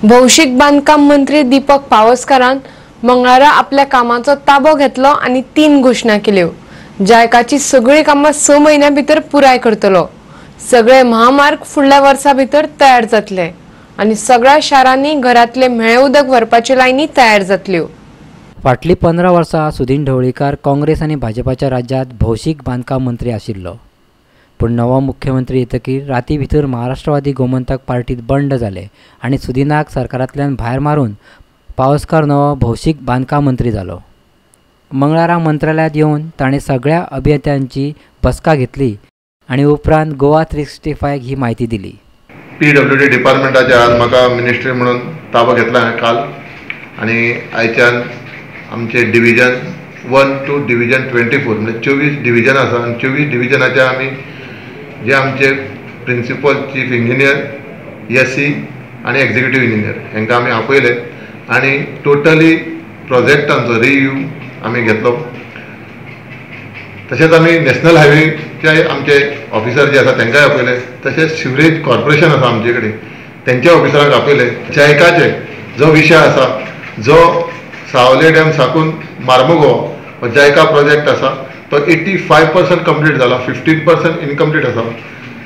भौशीक बांदकाम मंत्री दीपक पावसकारान मंगळारा आपल्या कामाचो ताबो घेतलो आनी 3 घोशणा केल्यो. जायकाची सगळीं कामां 6 म्हयन्यां भितर पुराय करतलो. सगळे महामार्ग फुडल्या वर्सा भितर तयार जातले आनी सगळ्या शारांनी घरांतले म्हेळे उदक व्हरपाच्यो लायनी तयार जातल्यो. फाटलीं 15 वर्सां सुदीन ढवळीकार काँग्रेस आनी भाजपाच्या राज्यांत भौशीक बांदकाम मंत्री आशिल्लो. पूण नवो मुख्यमंत्री येतकीर राती भितर महाराष्ट्रवादी गोमंतक पार्टीत बंड जालें आनी सुदिनाक सरकारांतल्यान भायर मारून पावसकार नवो भौशीक बांदकाम मंत्री जालो. मंगळारा मंत्रालयांत येवन ताणें सगळ्या अभियंत्यांची बसका घेतली आनी उपरांत गोवा 365 ही म्हायती दिली. पीडब्ल्यूडी डिपार्टमेंटाच्या आज म्हाका मिनिस्ट्री म्हणून ताबो घेतला हांवें काल आनी आयच्यान आमचे डिविजन 1 टू डिविजन 24 म्हणजे 24 डिविजन आसा आनी 24 डिविजनाच्या आमी जे आमचे principal chief engineer, S C आनी एक्झिक्युटीव इंजिनियर हांकां आमी आपयले आनी टोटली प्रोजेक्टांचो रिव्यू आमी घेतलो. तशेंच आमी नॅशनल हायवेचे आमचे ऑफिसर जे आसा तांकांय आपयले. तशेंच सिवरेज कॉर्पोरेशन आसा आमचे कडेन तेंच्या ऑफिसरांक आपयले. जायकाचे जो विशय आसा जो सावले डॅम साकून मार्मुगो हो जायका प्रोजेक्ट आसा तो 85% कंप्लीट जाला, 15% इनकम्प्लीट आसा.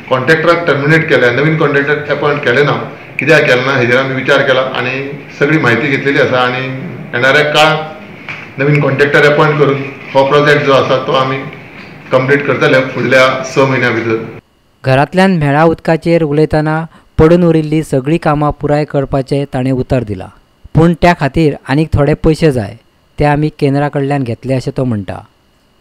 कॉन्ट्रॅक्टराक टर्मिनेट केल्या, नवीन कॉन्ट्रॅक्टर अपॉयंट केले ना. कित्याक केलें ना हेजेर आमी विचार केला आनी सगळी म्हायती घेतलेली आसा आनी येणाऱ्या काळांत नवीन कॉन्ट्रॅक्टर अपॉयंट करून हो प्रोजेक्ट जो आसा तो आमी कंप्लीट करतले फुडल्या 6 म्हयन्या भितर. घरांतल्यान म्हेळा उदकाचेर उलयतना पडून उरिल्लीं सगळीं कामां पुराय करपाचें ताणें उतर दिलां. पूण त्या खातीर आनीक थोडे पयशे जाय, ते आमी केंद्रा कडल्यान घेतले अशें तो म्हणटा.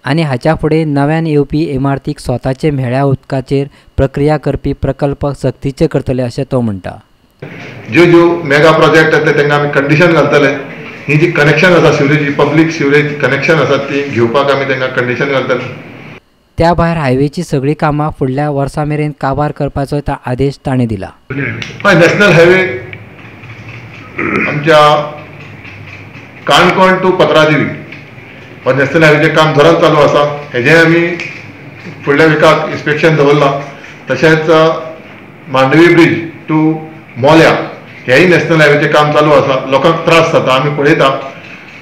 आनी हाच्या फुडें नव्यान येवपी इमारतीक स्वताचे म्हेळ्या उदकाचेर प्रक्रिया करपी प्रकल्प सक्तीचे करतले अशें तो म्हणटा. ज्यो ज्यो मेगा प्रोजेक्ट येतले तांकां आमी कंडिशन घालतले. ही जी कनेक्शन आसा सिवरेज, पब्लीक सिवरेज कनेक्शन आसा ती घेवपाक आमी तांकां कंडिशन घालतले. त्या भायर हायवेची सगळीं कामां फुडल्या वर्सा मेरेन काबार करपाचो आदेश ताणें दिला. हय, नॅशनल हायवे आमच्या काणकोण टू पत्रादेवी हो नॅशनल हायवेचें काम जोरात चालू आसा. हेजें आमी फुडल्या विकाक इन्स्पेक्शन दवरलां. तशेंच मांडवी ब्रीज टू मोल्या हेंय नॅशनल हायवेचें काम चालू आसा. लोकांक त्रास जाता, आमी पळयता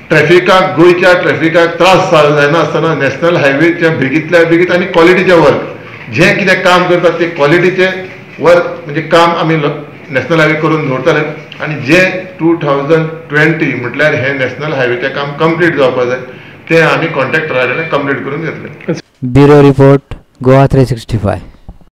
ट्रॅफिकाक, गोंयच्या ट्रॅफिकाक त्रास जायना आसतना नॅशनल हायवेच्या बेगींतल्या बेगीत आनी क्वॉलिटीचें वर्क जें कितें काम करतात तें क्वॉलिटीचें वर्क म्हणजे काम आमी नॅशनल हायवे करून दवरतले आनी जें 2020 म्हटल्यार हें नॅशनल हायवेचें काम कंप्लीट जावपा जाय तें आमी कॉन्ट्रॅक्टरा कडेन कंप्लीट करून घेतले. Bureau report, Goa 365.